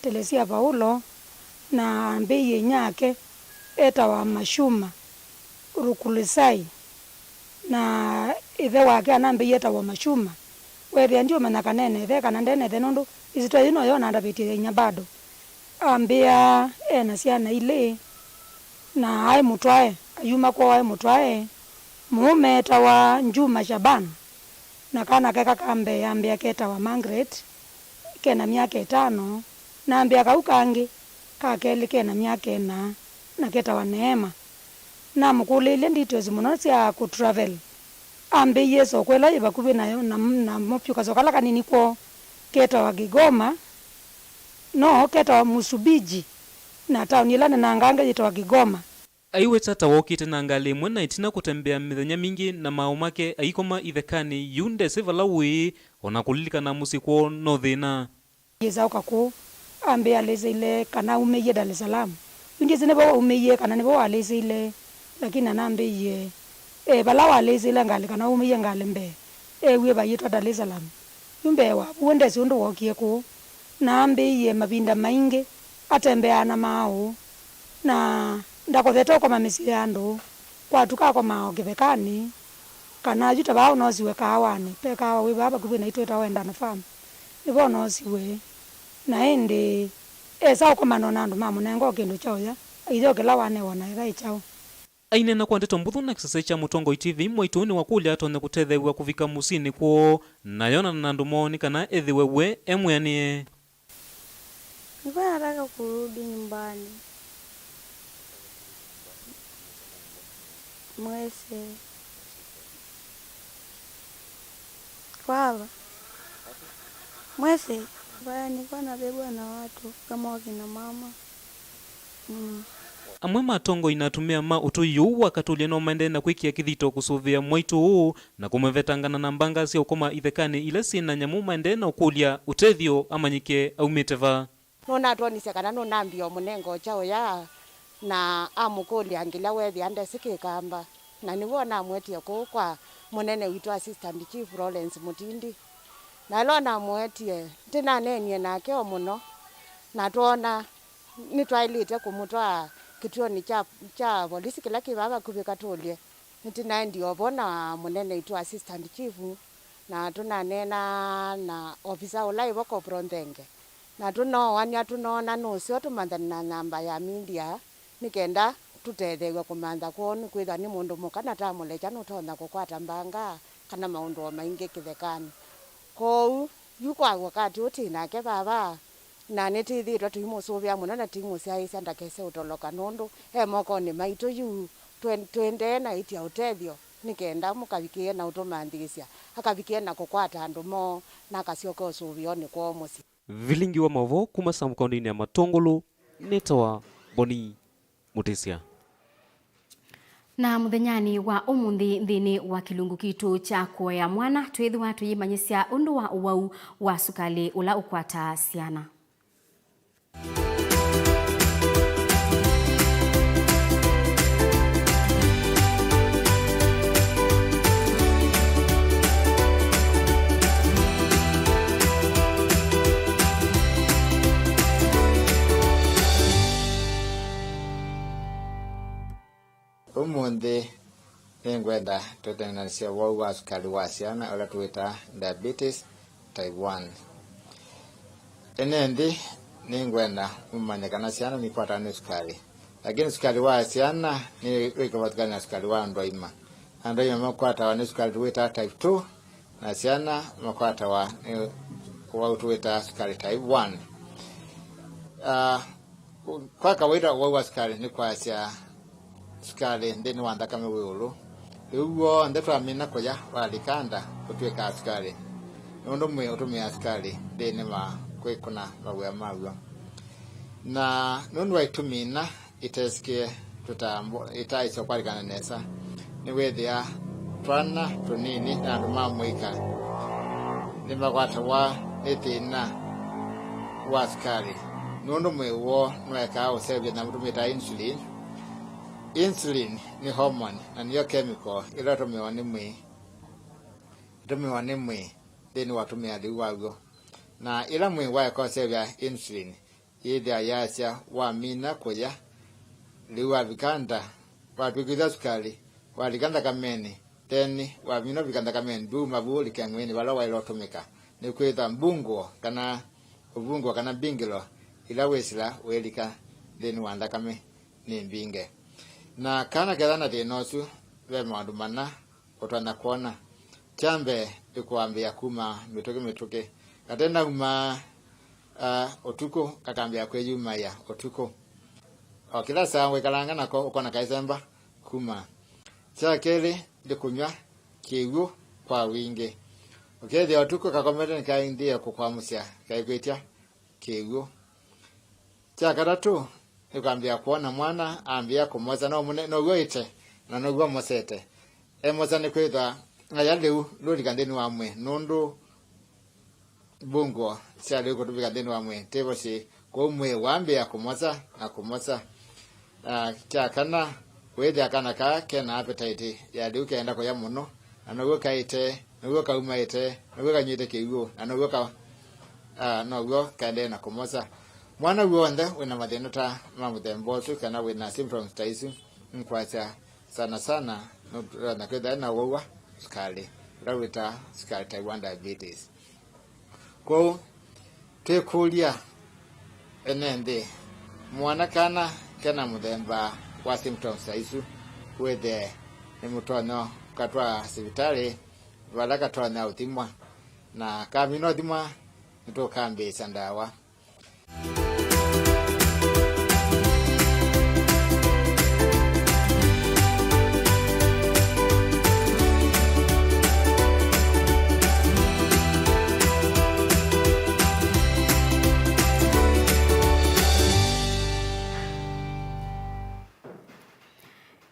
Telesia Vaulo, na ambĩie inyake etawa Mashuma Rukulisai, na ĩthe wake anambĩie etawa Mashuma. Weethĩa ndiũmanya kana ena ĩthe kana ndena ĩthe, nũndũ ĩsyĩtwa yĩu noyo ũnandavĩtye ya inya bado. Ambĩa ena syana ilĩ, na aĩ mũtwae, ayuma kwoo aĩ mũtwae. Mũũme etawa Njuma Shaban, na kana keka ka mbee ambĩa ketawa Margaret, kena myaka ĩtano, na ambĩa kau kangĩ ka kelĩ kena myaka ĩna, na ketawa Neema. Namũkũlĩilye details mũno sya kũ travel. Ambĩie soko ĩla yĩ vakuvĩ nayo, na, namo vyũ kasoko kala kanini kwoo ketawa Kigoma, no ketawa Musubiji, na taoni ĩla nenangange yĩtawa Kigoma. Aiweta ta wokĩte na ngalĩ ĩmwe, na ĩtina kũtembea mĩthenya mingĩ na maaũ make, aikoma ithekanĩ yu ndesĩ vala ũĩ, o na kũlilikana mũsyĩ kwoo no thĩna. Yĩsa ũka kũũ, ambĩa alĩsĩile kana aumĩie Dar es Salaam. Yu ndyĩsĩ nĩvo waumĩie kana nĩvo walĩsĩile, lakini anambĩie, e, vala walĩsĩile ngalĩ kana waumĩie ngalĩ mbee, eewie vayĩtwa Dar es Salaam. Yu mbee wa ũu ndesĩ ũndũ wookie kũũ. Naambĩie mavinda maingĩ atembeaa na maaũ, na ndakothete ũkoma mĩsyĩ ya andũ. Kwatuka akomaa o kĩthekanĩ, kana yu ta vaa ũnosiwe kaawanĩ. Ve kaawa wĩ vaa vakuvĩ naitũ wĩtawa Endana Farm, nĩvo ũnosiwe. Na ĩndĩ esa ũkomana na andũ mamũnenga o kĩndũ kya ũya, aitheo kĩla wanewa na ĩthaĩ kyaũ. Aineena kwa ndeto mbũthũ na kĩsese kya Mũtongoi T V, mwaitũ nĩwakũlya atonya kũtetheew'a kũvika mũsyĩnĩ kwoo na yonana na andũ moo nĩ kana ethĩwe we e mwĩanĩe. Nilikuwa nataka kurudi nyumbani. Mwezi. Kwa hapa. Mwezi. Mbaya nilikuwa nabebwa na watu kama wakina mama. Mm. Amwe ma atongoi na atumĩa ma ũtũi ũũ wa Katũlye no maendee na kwĩkĩa kĩthito kũsũvĩa mwaitũ ũũ na kũmũvetangana na mbanga sya ũkoma ithekanĩ ila syĩ na nyamũ, maendee na ũkũlya ũtethyo amanyĩke aumĩte va. Nũnatwonisye kana nũnambie ũmũnenga ũkya ũya, na amũkũlya ngĩla weethĩa ndesĩ Kĩkamba. Na nĩw'o namũetie kũu kwa mũnene witũ, Assistant Chief Lawrence Mũtindi. Na ĩla namũetie, nĩnaneenie nake o mũno, na twoona nĩtwaĩlĩte kũmũtwaa kĩtuonĩ kya, kya volisi kĩla kĩ vaa vakuvĩ Katũlye. Nĩtũnaendie o vo na mũnene witũ, Assistant Chief, na tũnaneena na ofisa ũla wĩ vo, Corporal Nthenge, na tũnooanw'a, tũnoona nũseo tũmanthane na nyamba ya media, nĩ kenda tũtetheew'e kũmantha kwoo, nĩkwĩthwa nĩ mũndũ mũka na tamũlekya nũtonya kũkwata mbanga kana maũndũ o maingĩ kĩthekanĩ. Kwoou, yu kwa wakati ũũ twĩ nake vava, na nĩtwĩthĩĩtwe tũimũsũvĩa mũno na tũimũsyaĩĩsya ndakese ũtoloka, nũndũ e mokonĩ maitũ yu. Twe-, tũendee na ĩtya ũtethyo nĩ kenda mũkavikĩe na ũtũmanthĩĩsya, akavikĩe na kũkwata andũ moo, na akasyoka ũsũvĩonĩ kwoo mũsyĩ. Vilingi wa maũvoo kuma Sam kaũndĩnĩ ya Matũngũlũ, nĩtawa Boni Mũtĩsya. Na mũthenyanĩ wa ũmũnthĩ nthĩnĩ wa kĩlungu kitũ kya kũea mwana, twĩthĩwa tũyĩmanyĩsya ũndũ wa ũwau wa sukalĩ ũla ũkwataa syana. Ũmũnthĩ nĩngwenda tũteng'anĩsye ũwau wa sukalĩ wa syana, ũla tũwĩtaa diabetes type one. Ene nthĩ nĩngwenda mũmanye kana syana nikwatawa nĩ sukalĩ, lakini sukalĩ wa syana nĩ wĩ kĩvathũkany'o na sukalĩ wa andũ aima. Andũ aima makwatawa nĩ sukalĩ tũwĩtaa type two, na syana makwatawa nĩ ũwau tũwĩtaa sukalĩ type one. Ah, kwa kawaida, ũwau wa sukalĩ nĩ kwasya sukalĩ nthĩnĩ wa nthakame wĩ ĩũlũ. Lĩu w'onthe twamina kũya walika nda ũtw'ĩkaa sukalĩ, nũndũ mwĩĩ ũtũmĩaa sukalĩ nthĩnĩ wa kwĩkũna mawĩa maw'o. Na nũndũ wa itumi ina itesĩkĩe tũtambo, itaĩsya kwalikana nesa, nĩwĩthĩa twana tũnini na andũ ma mũika nĩmakwatawa nĩ thĩna wa sukalĩ, nũndũ mwĩĩ woo nũekaa ũsevya nyamũ tũmĩtaa insulin. Insulin nĩ hormone, na nĩyo chemical ĩla ĩtũmĩawa nĩ mwĩĩ, ĩtũmĩawa nĩ mwĩĩ nthĩnĩ wa ũtũmĩa lĩu waw'o. Na ĩla mwĩĩ waeka ũsevya insulin, yĩthĩa yasya wamina kũya, lĩu wavika nda, watw'ĩkĩthya sukalĩ, walika nthakamenĩ, then wamina ũvika nthakamenĩ, ndwĩuma vu ũlike mwĩĩnĩ vala waĩle ũtũmĩka. Nĩkwĩthwa mbungũo kana ũvungũo kana mbingĩlo ila wĩsĩla ũilika nthĩnĩ wa nthakame nĩ mbinge. Na kana ketha na thĩna ũsu, ve maũndũ mana ũtonya kwona. Kya mbee, ĩkũambĩĩa kuma mĩtũkĩ mĩtũkĩ. Katenauma, ah, ũtukũ, kakambĩĩa kwĩyumaĩa ũtukũ. O kĩla saa wĩkalanga nako ũkona kaĩsemba kuma. Kya kelĩ, nĩ kũnyw'a kĩw'ũ kwa wingĩ. Ũkethĩa ũtukũ kakomete nĩkaendie kũkwamũsya, kaikwĩtya kĩw'ũ. Kya katatũ, nĩkwambĩĩa kwona mwana ambĩĩa kũmosa, no mũne-, now'o ĩte, na now'o amosete. Emosa nĩkwĩthwa aya lĩu lũlika nthĩnĩ wa mwĩĩ, nũndũ mbungũo sya lĩu kũtũmĩka nthĩnĩ wa mwĩĩ tivo syĩ, kwoou mwĩĩ wambĩĩa kũmosa na kũmosa. Ah, kya kana, wĩthĩa kana kaa kena appetite ya lĩu kenda kũya mũno, na now'o kaĩte, now'o kaumaĩte, now'o kanyw'ĩte kĩw'ũ, na now'o ka, ah, now'o kaendee na kũmosa. Mwana w'onthe wĩna mathĩna ta ma mũthemba ũsu, kana wĩna symptoms ta isu, nĩkwasya sana sana nũtonya kwĩthĩa na ũwau wa sukalĩ, ũla wĩtaa sukalĩ type one diabetes. Kwoou, twĩkũlya ene nthĩ, mwana kana kena mũthemba wa symptoms ta isu, wĩthĩe nĩmũtonya ũkatwaa sivitalĩ vala katonya ũthimwa, na kamina ũthimwa, nĩtũkambĩĩsya ndawa.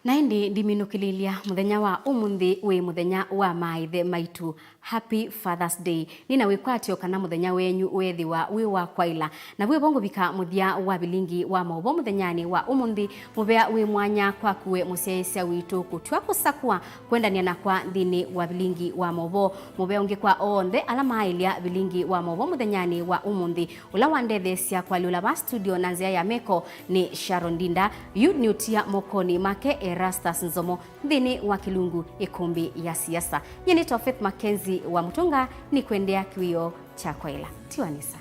Na ĩndĩ ndiminũkĩlĩlya, mũthenya wa ũmũnthĩ wĩ mũthenya wa maaĩthe maitũ. Happy Father's Day. Nĩ na wĩkwatyo kana mũthenya wenyu weethĩwa wĩ wa kwaĩla. Na vwĩ vo ngũvika mũthya wa vilingi wa maũvoo mũthenyanĩ wa ũmũnthĩ. Mũvea wĩ mwanya kwaku we mũsyaĩĩsya witũ kũtw'a kũsakũa kwendany'a nakwa nthĩnĩ wa vilingi wa maũvoo. Mũvea ũngĩ kwa onthe ala maaĩlya vilingi wa maũvoo mũthenyanĩ wa ũmũnthĩ. Ũla wandetheesya kũalyũla vaa studio na nzĩa ya meko nĩ Sharon Ndinda. Yu nĩ ũtia mokonĩ make Erastus Nzomo. Nthĩnĩ wa kĩlungu ĩkũmbĩ ya siasa. Nyie nĩtawa Faith Mackenzie wa Mũtũnga, nĩkwendea kĩwĩoo kya kwaĩla. Tiwa nesa.